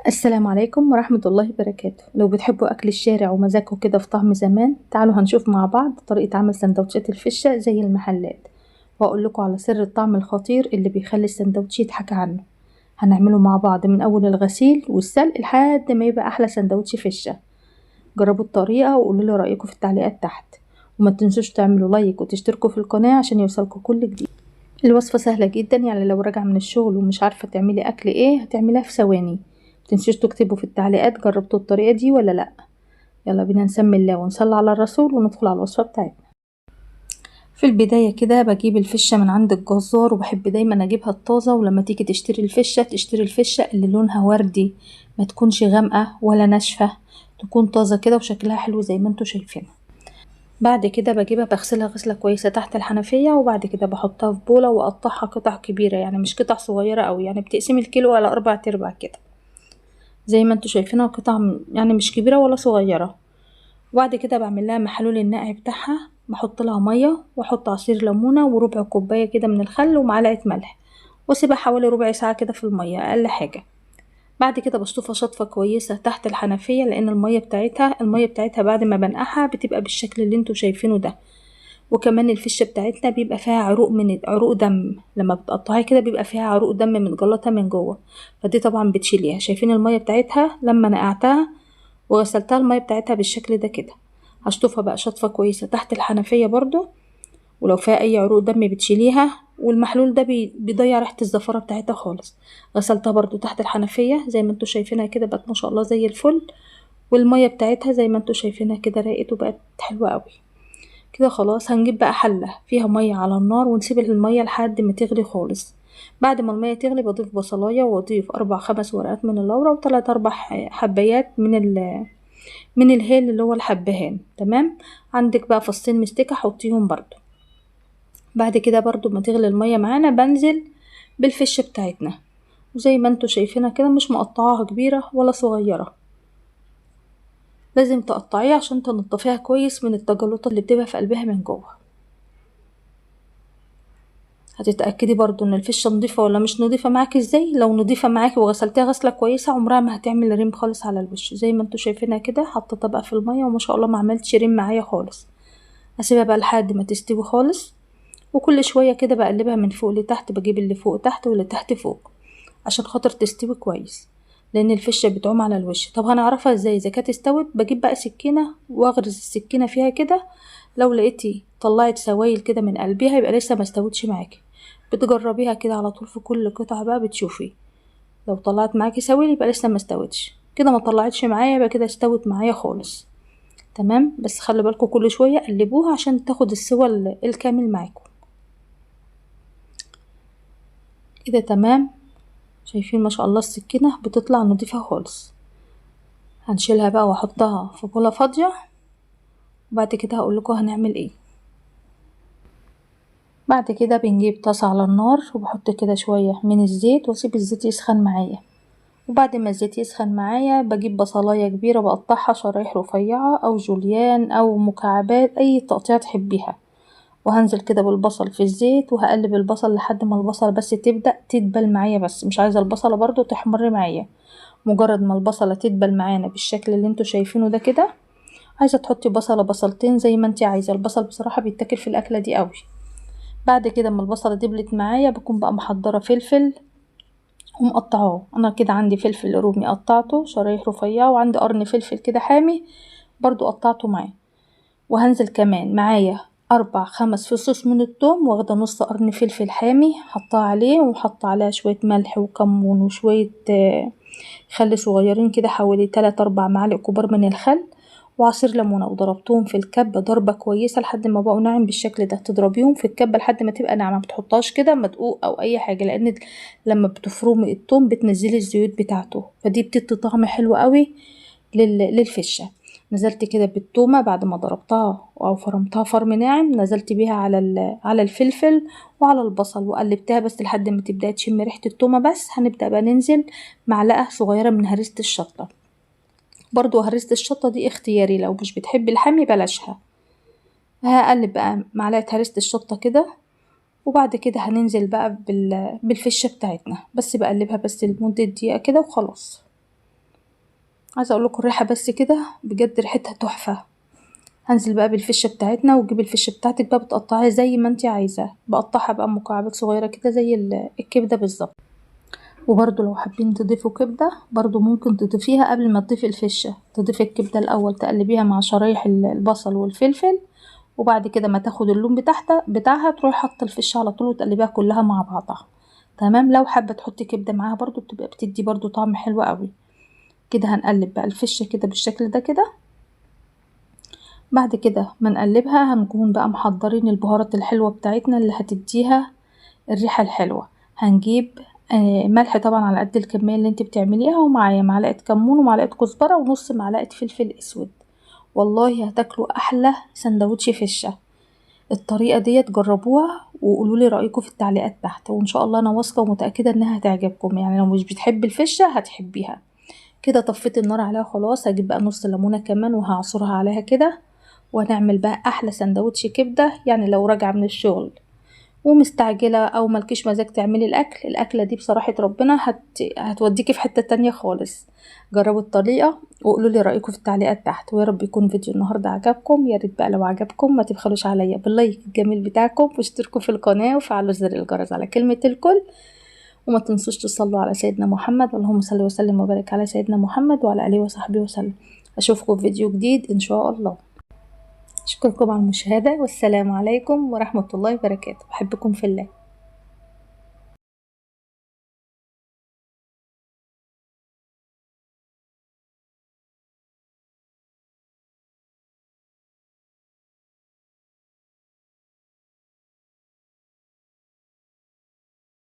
السلام عليكم ورحمة الله وبركاته. لو بتحبوا أكل الشارع ومزاجكم كده في طعم زمان، تعالوا هنشوف مع بعض طريقة عمل سندوتشات الفشة زي المحلات، وأقول لكم على سر الطعم الخطير اللي بيخلي السندوتش يضحك عنه. هنعمله مع بعض من أول الغسيل والسلق لحد ما يبقى أحلى سندوتش فشة. جربوا الطريقة وقولوا لي رأيكم في التعليقات تحت، وما تنسوش تعملوا لايك وتشتركوا في القناة عشان يوصلكم كل جديد. الوصفة سهلة جدا، يعني لو راجعة من الشغل ومش عارفة تعملي أكل ايه هتعمليها في ثواني. متنسوش تكتبوا في التعليقات جربتوا الطريقة دي ولا لأ. يلا بينا نسمي الله ونصلي على الرسول وندخل على الوصفة بتاعتنا. في البداية كده بجيب الفشة من عند الجزار، وبحب دايما اجيبها الطازة. ولما تيجي تشتري الفشة تشتري الفشة اللي لونها وردي، ما تكونش غامقة ولا ناشفة، تكون طازة كده وشكلها حلو زي ما انتوا شايفينها. بعد كده بجيبها بغسلها غسلة كويسة تحت الحنفية، وبعد كده بحطها في بولة واقطعها قطع كبيرة، يعني مش قطع صغيرة قوي، يعني بتقسمي الكيلو على 4 ارباع كده زي ما انتوا شايفينها، قطع يعني مش كبيرة ولا صغيرة. وبعد كده بعمل لها محلول النقع بتاعها، بحط لها مية واحط عصير ليمونه وربع كوباية كده من الخل ومعلقة ملح، واسيبها حوالي ربع ساعة كده في المية اقل حاجة. بعد كده بشطفها شطفه كويسة تحت الحنفية، لان المية بتاعتها بعد ما بنقعها بتبقى بالشكل اللي انتوا شايفينه ده. وكمان الفشه بتاعتنا بيبقى فيها عروق من عروق دم، لما بتقطعيها كده بيبقى فيها عروق دم متجلطه من جوه، فدي طبعا بتشيليها. شايفين المية بتاعتها لما نقعتها وغسلتها المية بتاعتها بالشكل ده كده. هشطفها بقى شطفه كويسة تحت الحنفية برضو، ولو فيها اي عروق دم بتشيليها، والمحلول ده بيضيع ريحه الزفاره بتاعتها خالص. غسلتها برضو تحت الحنفية زي ما انتوا شايفينها كده، بقت ما شاء الله زي الفل، والمية بتاعتها زي ما انتوا شايفينها كده راقت وبقت حلوة قوي كده. خلاص هنجيب بقى حله فيها مية على النار ونسيب المية لحد ما تغلي خالص. بعد ما المية تغلي بضيف بصلايه، واضيف 4-5 ورقات من اللورة، وتلات 4 حبايات من الهيل اللي هو الحبهان. تمام، عندك بقى فصين مستكه حطيهم برضو. بعد كده برضو ما تغلي المية معانا بنزل بالفشه بتاعتنا، وزي ما انتوا شايفينها كده مش مقطعاها كبيرة ولا صغيرة، لازم تقطعيها عشان تنضفيها كويس من التجلطات اللي بتبقى في قلبها من جوه. هتتاكدي برضو ان الفشه نضيفه ولا مش نضيفه معاكي ازاي. لو نضيفه معاكي وغسلتيها غسله كويسة عمرها ما هتعمل ريم خالص على الوش. زي ما انتوا شايفينها كده حطيتها بقى في المية وما شاء الله ما عملتش ريم معايا خالص. هسيبها بقى لحد ما تستوي خالص، وكل شوية كده بقلبها من فوق لتحت، بجيب اللي فوق تحت واللي تحت فوق عشان خاطر تستوي كويس، لان الفشه بتعوم على الوش. طب هنعرفها ازاي اذا كانت استوت؟ بجيب بقى سكينة واغرز السكينة فيها كده، لو لقيتي طلعت سوائل كده من قلبها يبقى لسه ما استوتش معاكي. بتجربيها كده على طول في كل قطعه بقى، بتشوفي لو طلعت معاكي سوائل يبقى لسه ما استوتش. كده ما طلعتش معايا يبقى كده استوت معايا خالص. تمام، بس خلي بالكم كل شوية قلبوها عشان تاخد السوى الكامل معاكم كده. تمام، شايفين ما شاء الله السكينة بتطلع نضيفه خالص. هنشيلها بقى واحطها في بوله فاضية، وبعد كده هقول لكم هنعمل ايه. بعد كده بنجيب طاسه على النار، وبحط كده شوية من الزيت واسيب الزيت يسخن معايا. وبعد ما الزيت يسخن معايا بجيب بصلايه كبيرة بقطعها شرايح رفيعة او جوليان او مكعبات، اي تقطيعه تحبيها. وهنزل كده بالبصل في الزيت، وهقلب البصل لحد ما البصله بس تبدا تدبل معايا، بس مش عايزه البصله برضو تحمر معايا. مجرد ما البصله تدبل معانا بالشكل اللي انتوا شايفينه ده كده، عايزه تحطي بصله بصلتين زي ما انت عايزه، البصل بصراحة بيتاكل في الاكلة دي قوي. بعد كده ما البصله دبلت معايا بكون بقى محضرة فلفل ومقطعاه. انا كده عندي فلفل رومي قطعته شرايح رفيعة، وعندي قرن فلفل كده حامي برضو قطعته معاه. وهنزل كمان معايا 4-5 فصوص من الثوم، واخده نص قرن فلفل حامي حطاه عليه، وحط عليها شوية ملح وكمون وشوية خل صغيرين كده، حوالي 3-4 معالق كبار من الخل، وعصير ليمونه، وضربتهم في الكبه ضربه كويسة لحد ما بقوا ناعم بالشكل ده. تضربيهم في الكبه لحد ما تبقى ناعمة، ما تحطهاش كده مدقوق او اي حاجة، لان لما بتفرمي الثوم بتنزلي الزيوت بتاعته، فدي بتدي طعم حلو قوي للفشه. نزلت كده بالتومه بعد ما ضربتها او فرمتها فرم ناعم، نزلت بيها على الفلفل وعلى البصل، وقلبتها بس لحد ما تبدا تشم ريحه التومه بس. هنبدا بقى ننزل معلقه صغيرة من هريسه الشطه، برضو هريسه الشطه دي اختياري، لو مش بتحبي الحامي بلاشها. هقلب بقى معلقه هريسه الشطه كده، وبعد كده هننزل بقى بالفشه بتاعتنا، بس بقلبها بس لمدة دقيقة كده وخلاص. عايزه اقول لكم الريحة بس كده بجد ريحتها تحفة. هنزل بقى بالفشه بتاعتنا، وتجيبي الفشه بتاعتك بقى بتقطعيها زي ما انت عايزه، بقطعها بقى مكعبات صغيرة كده زي الكبده بالظبط. وبرده لو حابين تضيفوا كبده برده ممكن تضيفيها قبل ما تضيفي الفشه، تضيفي الكبده الاول تقلبيها مع شرايح البصل والفلفل، وبعد كده ما تاخد اللون بتاعها تروحي حاطه الفشه على طول وتقلبيها كلها مع بعضها. تمام. لو حابة تحطي كبده معاها برده بتبقى بتدي برده طعم حلو قوي. كده هنقلب بقى الفشه كده بالشكل ده كده. بعد كده ما نقلبها هنكون بقى محضرين البهارات الحلوة بتاعتنا اللي هتديها الريحة الحلوة. هنجيب ملح طبعا على قد الكمية اللي انت بتعمليها، ومعايا معلقه كمون ومعلقة كزبره ونص معلقه فلفل اسود. والله هتاكلوا احلى سندوتش فشه. الطريقة ديت جربوها وقولوا لي رايكم في التعليقات تحت، وان شاء الله انا واثقة ومتاكده انها هتعجبكم. يعني لو مش بتحبي الفشه هتحبيها. كده طفيت النار عليها خلاص. هجيب بقى نص ليمونه كمان وهعصرها عليها كده، وهنعمل بقى احلى سندوتش كبده. يعني لو راجعه من الشغل ومستعجله او مالكيش مزاج تعملي الاكل، الاكلة دي بصراحة ربنا هتوديكي في حتة تانية خالص. جربوا الطريقة وقولوا لي رايكم في التعليقات تحت، ويا رب يكون فيديو النهارده عجبكم. يا ريت بقى لو عجبكم ما تبخلوش عليا بال like الجميل بتاعكم، واشتركوا في القناة وفعلوا زر الجرس على كلمة الكل، وما تنسوش تصلوا على سيدنا محمد، اللهم صل وسلم وبارك على سيدنا محمد وعلى اله وصحبه وسلم. اشوفكم في فيديو جديد ان شاء الله. اشكركم على المشاهدة، والسلام عليكم ورحمة الله وبركاته. بحبكم في الله.